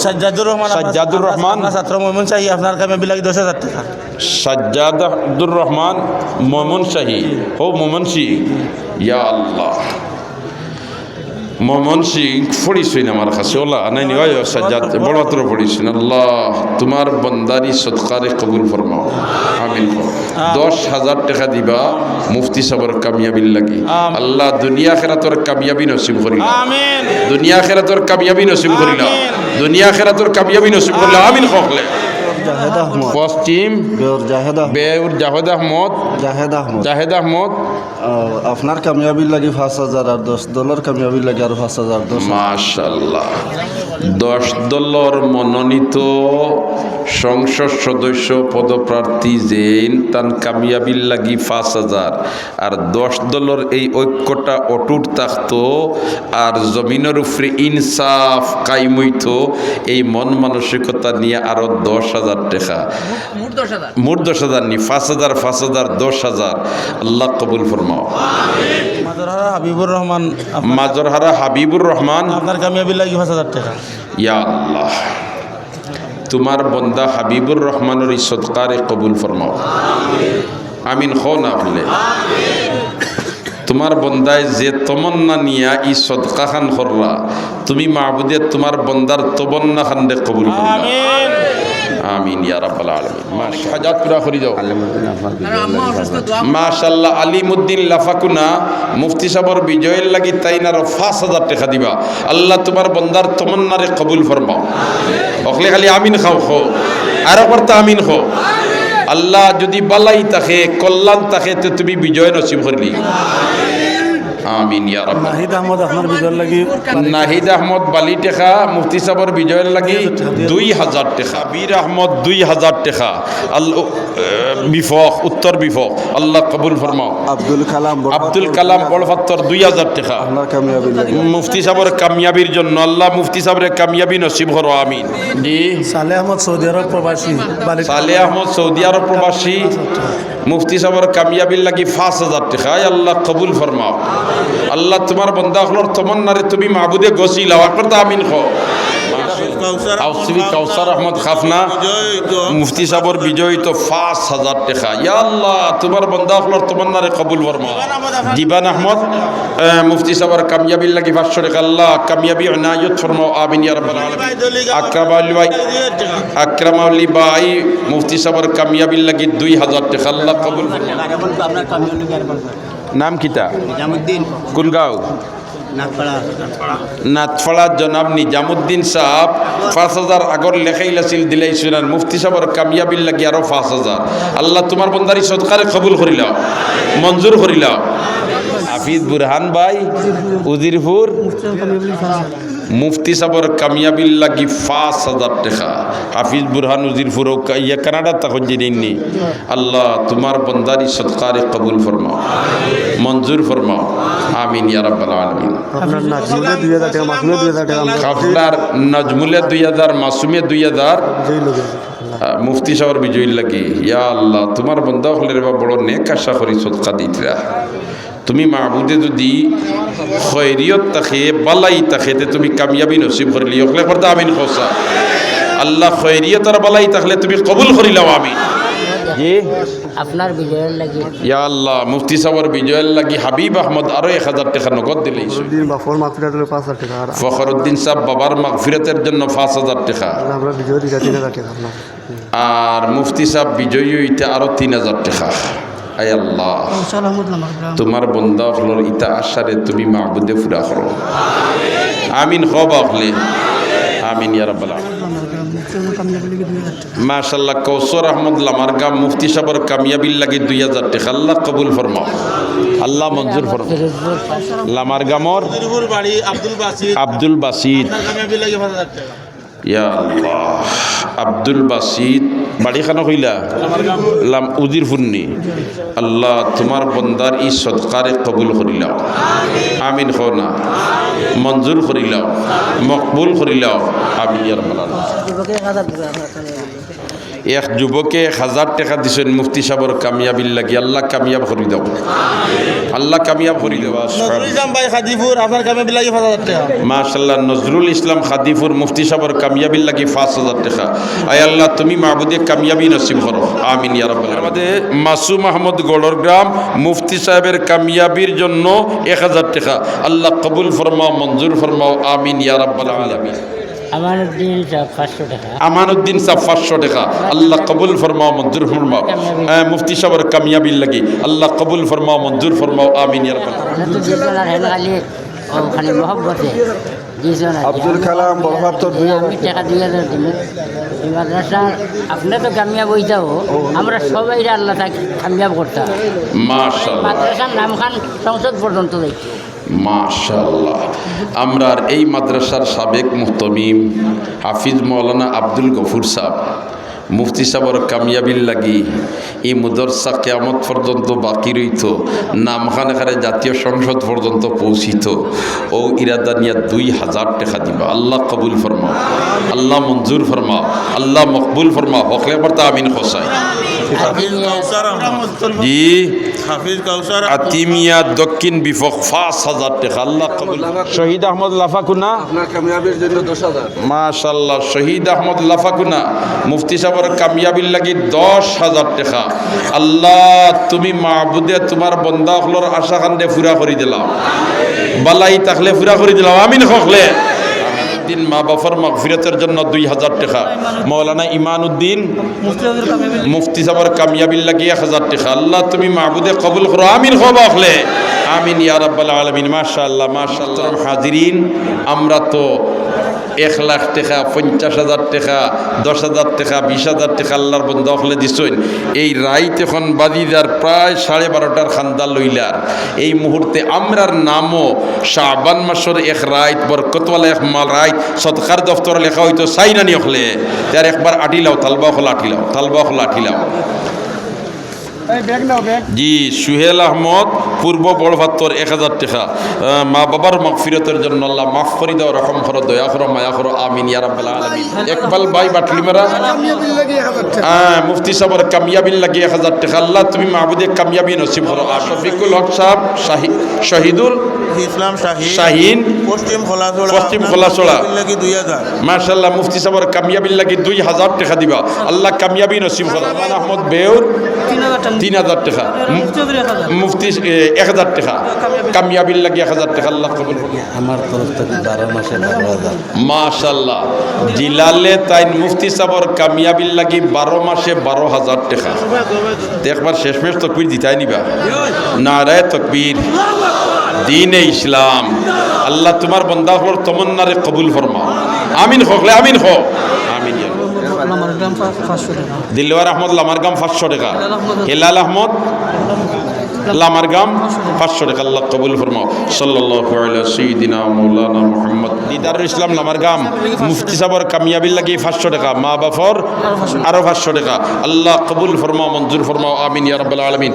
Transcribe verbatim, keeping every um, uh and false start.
সাজ্জাদুর রহমান, আপনার, সাজ্জাদুর আপনার, রহমান। আপনার ছাত্র ময়মনসিংহ, আপনার কামিয়াবির লাগি দশ হাজার টাকা। সাজ্জাদুর রহমান ময়মনসিংহ। ও ময়মনসিংহ। ইয়া আল্লাহ। ময়মনসিংহ পড়ছইন আমার কাছে। ওলা, নাই নি, ওই সাজ্জাদ, বড় পাত্র পড়ছইন। আল্লাহ, তোমার বন্দারি সদকারে কবুল ফরমাও। আমিন। দশ হাজার টাকা দিবা মুফতি সাবর কামিয়াবির লাগি। আমিন। আল্লাহ, দুনিয়া আখেরাতর কামিয়াবি নসিব করিলা। আমিন। দুনিয়া আখেরাতর কামিয়াবি নসিব করিলা। আমিন। দুনিয়া আখেরাতর কামিয়াবি নসিব করিলা। আমিন। আমিন কওকলে। জাহেদ আহমদ। পশ্চিম বেউর জাহেদ আহমদ। বেউর জাহেদ আহমদ। জাহেদ আহমদ। জাহেদ আহমদ। আহ, আপনার কামিয়াবির লাগি পাঁচ হাজার, আর দশ দলর কামিয়াবির লাগি আরো পাঁচ হাজার, দশ হাজার। মাশাআল্লাহ। দশ দলর মনোনীত সংসদ সদস্য পদপ্রার্থী যেইন, তান কামিয়াবির লাগি পাঁচ হাজার, আর দশ দলর এই ঐক্যটা অটুট থাকতো, আর জমিনর উপরে ইনসাফ কায়েম অইতো, এই মন মানসিকতা নিয়া আরো দশ হাজার টাকা। মোট দশ হাজার। মোট দশ হাজার নি, পাঁচ হাজার, পাঁচ হাজার, দশ হাজার। আল্লাহ কবুল ফরমাও। মাজরহারা হাবিবুর রহমান, আপনার, মাজরহারা হাবিবুর রহমান। আপনার কামিয়াবির লাগি পাঁচ হাজার টাকা। ইয়া আল্লাহ, তোমার বন্দা হাবিবুর রহমানর এই সদকারে কবুল ফরমাও। আমিন কও না অকলে। তোমার বন্দায় যে তমন্না নিয়া ই সদকা খান করলা, তুমি মাবুদে তোমার বন্দার তমন্না খানরে কবুল করো। আমিন। আমিন ইয়া রাব্বাল আলামিন। মাশাআল্লাহ। হাজাত পুরা করি দাও। আলিমুদ্দিন আফাকুনা। মাশাআল্লাহ, আলিমুদ্দিন লাফাকুনা মুফতি সাবর বিজয়র লাগি তাইন আরো পাঁচ হাজার টাকা দিবা। আল্লাহ তোমার বন্দার তমন্নারে কবুল ফরমাও। অকলে খালি আমিন কও, কও। আরো করতে আমিন কও। আল্লাহ যদি বালাই থাকে, কল্যাণ থাকে, তে তুমি বিজয় নসিব করলি। আমিন ইয়া রাব্বাল। নাহিদ আহমদ আপনার বিজয়র লাগি। নাহিদ আহমদ বালি টেকা মুফতি সাবর বিজয়র লাগি দুই হাজার টেকা। বীর আহমদ দুই হাজার টেকা। আল-, এ, বিফক, উত্তর বিফক। আল্লাহ কবুল ফরমাও। আব্দুল কালাম বড় আব্দুল কালাম বড় পাত্তর দুই হাজার টেকা। আপনার কামিয়াবির লাগি। মুফতি সাবর কামিয়াবির জন্য আল্লাহ মুফতি সাবরে কামিয়াবি নসিব করো, আমিন। জি। সালে আহমদ সৌদি আরব প্রবাসী, বালি সালে আহমদ সৌদি আরব প্রবাসী। মুফতি সাবর কামিয়াবির লাগি পাঁচ হাজার টেকা। আয় আল্লাহ কবুল ফরমাও। আল্লাহ তোমার বন্দা অকলর তমন্নারে তুমি মাবুদে গছিলাও। একবার তো আমিন কও। আউসফি কাউসার আহমদ খাফনা মুফতি সাবর বিজয়িত পাঁচ হাজার টেকা। ইয়া আল্লাহ তোমার বন্দা অকলর তমন্নারে কবুল ফরমাও। দিবান আহমদ, এ, মুফতি সাবর কামিয়াবির লাগি পাঁচশো টেকা। আল্লাহ কামিয়াবি এনায়েত ফরমাও। আমিন ইয়া রাব্বাল আলামিন। আকরাম আলী ভাই, আকরাম আলী ভাই মুফতি সাবর কামিয়াবির লাগি দুই হাজার টেকা। আল্লাহ কবুল ফরমাও। নাম কিতা? নিজামুদ্দিন। কোন গাঁও? নাথপাড়া। নাথপাড়া জনাব নিজামুদ্দিন সাব পাঁচ হাজার আগর লেখাইল আছিল দিলাইছইন, আর মুফতি সাবর কামিয়াবির লাগি আরো পাঁচ হাজার। আল্লাহ তোমার বন্দারি সদকারে কবুল করিলাও, মঞ্জুর করিলাও। হাফিজ বুরহান ভাই উজিরপুর মুফতি সাবর কামিয়াবির লাগি পাঁচ হাজার টেকা। হাফিজ বুরহান উজিরপুর ও কা-, ইয়া কানাডা তখন জিনিনি। আল্লাহ তোমার বন্দারি সদকারে কবুল ফরমাও, মঞ্জুর ফরমাও। আমিন ইয়া রাব্বাল আলামিন। আপনার নাজমুলে দুই হাজার টেকা, মাসুমে দুই হাজার টেকা, আমরা আপনার নাজমুলে দুই হাজার, মাসুমে দুই হাজার। বিজয়ী লোক। আহ, মুফতি সাবর বিজয়ীর লাগি। ইয়া আল্লাহ তোমার বন্দা অকলরে বা বড় নেক আশা করি সদকা দিতরা। তুমি মাবুদে যদি খয়রিয়ত থাকে, বালাই থাকে, তে তুমি কামিয়াবি নসিব করিলি। অকলে করতে আমিন কওসা। আল্লাহ খয়রিয়ত আর বালাই থাকলে তুমি কবুল করিলাও। আমিন। জি। আপনার বিজয়র লাগি। ইয়া আল্লাহ, মুফতি সাবর বিজয়র লাগি হাবিব আহমদ আরো এক হাজার টেকা নগদ দিলাইছইন। ফখরুদ্দিন বাফর মাগফিরাতের পাঁচ হাজার টেকা। আর ফখরুদ্দিন সাব বাবার মাগফিরাতের জন্য পাঁচ হাজার টেকা। আমরা বিজয় দিকে তিন হাজার টেকা আপনার। আর মুফতি সাব বিজয়ী অইতে আরো তিন হাজার টেকা। আয় আল্লাহ, কাউসার আহমদ লামারগাম। তোমার বন্দা অকলর ইতা আশারে তুমি মাবুদে পুরা করো। আমিন কও বা অকলে। আমিন ইয়া রাব্বাল আলামিন। লামারগাম, মুফতি আহমদ কামিয়াবির লাগি দুই হাজার টেকা। মাশাআল্লাহ, কাউসার আহমদ লামারগাম মুফতি সাবর কামিয়াবির লাগি দুই হাজার টেকা। আল্লাহ কবুল ফরমাও, আল্লাহ মঞ্জুর ফরমাও। লামারগামর উজিরপুর বাড়ি আব্দুল বাসিত। আব্দুল বাসিত। আপনার কামিয়াবির লাগি পাঁচ হাজার টেকা। ইয়া আল্লাহ, আব্দুল বাসিত, বাড়ি খানো কইলা? লাম-, উজিরপুর নি। আল্লাহ, তোমার বন্দার ই সদকারে কবুল করিলাও। আমিন কও না। মঞ্জুর করিলাও, মকবুল করিলাও। আমিন ইয়া রাব্বাল আলামিন। এক যুবকে এক হাজার টেকা দিছইন মুফতি সাবর কামিয়াবির লাগি। আল্লাহ কামিয়াব করি দেও, আল্লাহ কামিয়াব করি দেও। নজরুল ইসলাম ভাই খাদিপুর, আপনার কামিয়াবির লাগি পাঁচ হাজার টেকা। মাশাআল্লাহ, নজরুল ইসলাম খাদিপুর মুফতি সাবর কামিয়াবির লাগি পাঁচ হাজার টেকা। আয় আল্লাহ, তুমি মাবুদে কামিয়াবি নসিব করো, আমিন ইয়া রাব্বাল আলামিন। আমাদের মাসুম আহমদ গড়রগ্রাম মুফতি সাহেবের কামিয়াবির জন্য এক হাজার টেকা। আল্লাহ কবুল ফরমাও, মঞ্জুর ফরমাও, আমিন ইয়া রাব্বাল আলামিন। আমানুদ্দিন সাহেব পাঁচশো টেকা। আমানুদ্দিন সাহেব পাঁচশো টেকা। আল্লাহ কবুল ফরমাও, মঞ্জুর ফরমাও। আহ, মুফতি সাহেবের কামিয়াবির লাগি আল্লাহ কবুল ফরমাও, মঞ্জুর ফরমাও, আমিন ইয়া রাব্বাল আলামিন। আপনার তো দুইজন আর হেন খালি, ও খালি মহব্বতে দুইজন আর কি। আব্দুল কালাম বড় ভাই তো দুই হাজার আমি টেকা দুই হাজার দিন। এই মাদ্রাসার আপনি তো কামিয়াব হইতাও, আমরা সবাই আল্লাহ তাকে কামিয়াব করতাম। মাশাআল্লাহ। মাদ্রাসার নামখান সংসদ পর্যন্ত যাইছে। মাশাআল্লাহ। আমরার এই মাদ্রাসার সাবেক মুহতমিম হাফিজ মাওলানা আব্দুল গফুর সাহেব, মুফতি সাহেবর কামিয়াবির লাগি ই মুদরসা কিয়ামত পর্যন্ত বাকি রইতো, নামখান এখানে জাতীয় সংসদ পর্যন্ত পৌঁছিতো। ও ইরাদা নিয়া দুই হাজার টেকা দিবা। আল্লাহ কবুল ফরমাও, আল্লাহ মঞ্জুর ফরমাও, আল্লাহ মকবুল ফরমাও। হকলে পড়তা আমিন খোসাই। হাফিজ কাউসার আহমদ। জি। হাফিজ কাউসার আহমদ। আতিমিয়া দক্ষিণ বিফক পাঁচ হাজার টেকা। আল্লাহ কবুল। শহীদ আহমদ লাফাকুনা। আপনার কামিয়াবির জন্য দশ হাজার। মাশাআল্লাহ, শহীদ আহমদ লাফাকুনা, মুফতি সাহেবর কামিয়াবির লাগি দশ হাজার টেকা। আল্লাহ, তুমি মাবুদে তোমার বন্দা অকলর আশা খান্দে পুরা করি দিলাও, বালাই থাকলে পুরা করি দিলাও, আমিন হকলে। দিন মা বাপর মাগফিরতের জন্য দুই হাজার টেকা। মৌলানা ইমানউদ্দিন মুফতি সাহেবর কামিয়াবির লাগি এক হাজার টেকা। আল্লাহ, তুমি মাবুদে কবুল করো, আমিন কও বা হকলে, আমিন ইয়া রাব্বাল আলামিন। মাশাআল্লাহ, মাশাআল্লাহ। হাজিরিন, আমরা তো এক লাখ টেকা, পঞ্চাশ হাজার টেকা, দশ হাজার টেকা, বিশ হাজার টেকা আল্লাহর বন্দা অকলে দিছইন। এই রাইত এখন বাজি যার প্রায় সাড়ে বারোটার খান্দা লইলার। এই মুহূর্তে আমরার নামও শাবান মাসর এক রাইত, বরকতওয়ালা এক মাল রাইত সদকার দফতর লেখা অইতো, চাই না নি অকলে? তে আর একবার আটিলাও, তালবা অকল আটিলাও, তালবা অকল আটিলাও। জি, সুহেল আহমদ, পূর্ব বড়পাত্তর, এক হাজার টেকা। আহ, মা বাবার মাগফিরতের জন্য আল্লাহ মাফ করি দাও, রহম করো, দয়া করো, মায়া করো, আমিন ইয়া রাব্বাল আলামিন। ইকবাল ভাই বাটলিমারা। আহ, মুফতি সাহেবর কামিয়াবির লাগি এক হাজার টেকা। আল্লাহ, তুমি মাবুদে কামিয়াবি নসিব করো। আর শফিকুল হক সাহেব, শাহি-, শহীদুল ইসলাম শাহিন। শাহিন। পশ্চিম খোলাছড়া। পশ্চিম খোলাছড়া। কামিয়াবির লাগি দুই হাজার। মাশাআল্লাহ, মুফতি সাহেবর কামিয়াবির লাগি দুই হাজার টেকা দিবা। আল্লাহ কামিয়াবি নসিব করো। আমান আহমদ বেউর তিন হাজার টেকা। তিন হাজার টেকা। মুফতি চৌধুরী এক হাজার। মুফতি, এ, এক হাজার টেকা। কামিয়াবির লাগি এক হাজার টেকা। আল্লাহ কবুল করো। আমার তরফ থাকি বারো মাসে বারো হাজার। মাশাআল্লাহ। জিলালে তাইন মুফতি সাহেবর কামিয়াবির লাগি বারো মাসে বারো হাজার টেকা। তে একবার শেষমেশ তকবীর দিতায় নিবা? নারায়ে তকবীর। দ্বীনে ইসলাম। আল্লাহ তোমার বন্দা অকলর তমন্নারে কবুল ফরমাও। আমিন কও অকলে, আমিন কও। আমিন। লামারগাম পা-, পাঁচশো টেকা। দিলওয়ার আহমদ লামারগাম পাঁচশো টেকা। হেলাল আহমদ। হেলাল আহমদ লামারগাম পাঁচশো টেকা। আল্লাহ কবুল ফরমাও। সাল্লাল্লাহু আলা সাইয়্যিদিনা মাওলানা মুহাম্মদ। দিদারুল ইসলাম লামারগাম, মুফতি সাহেবর কামিয়াবির লাগি পাঁচশো টেকা, মা বাপর আরো পাঁচশো টেকা। আল্লাহ কবুল ফরমাও, মঞ্জুর ফরমাও, আমিন ইয়া রাব্বাল আলামিন।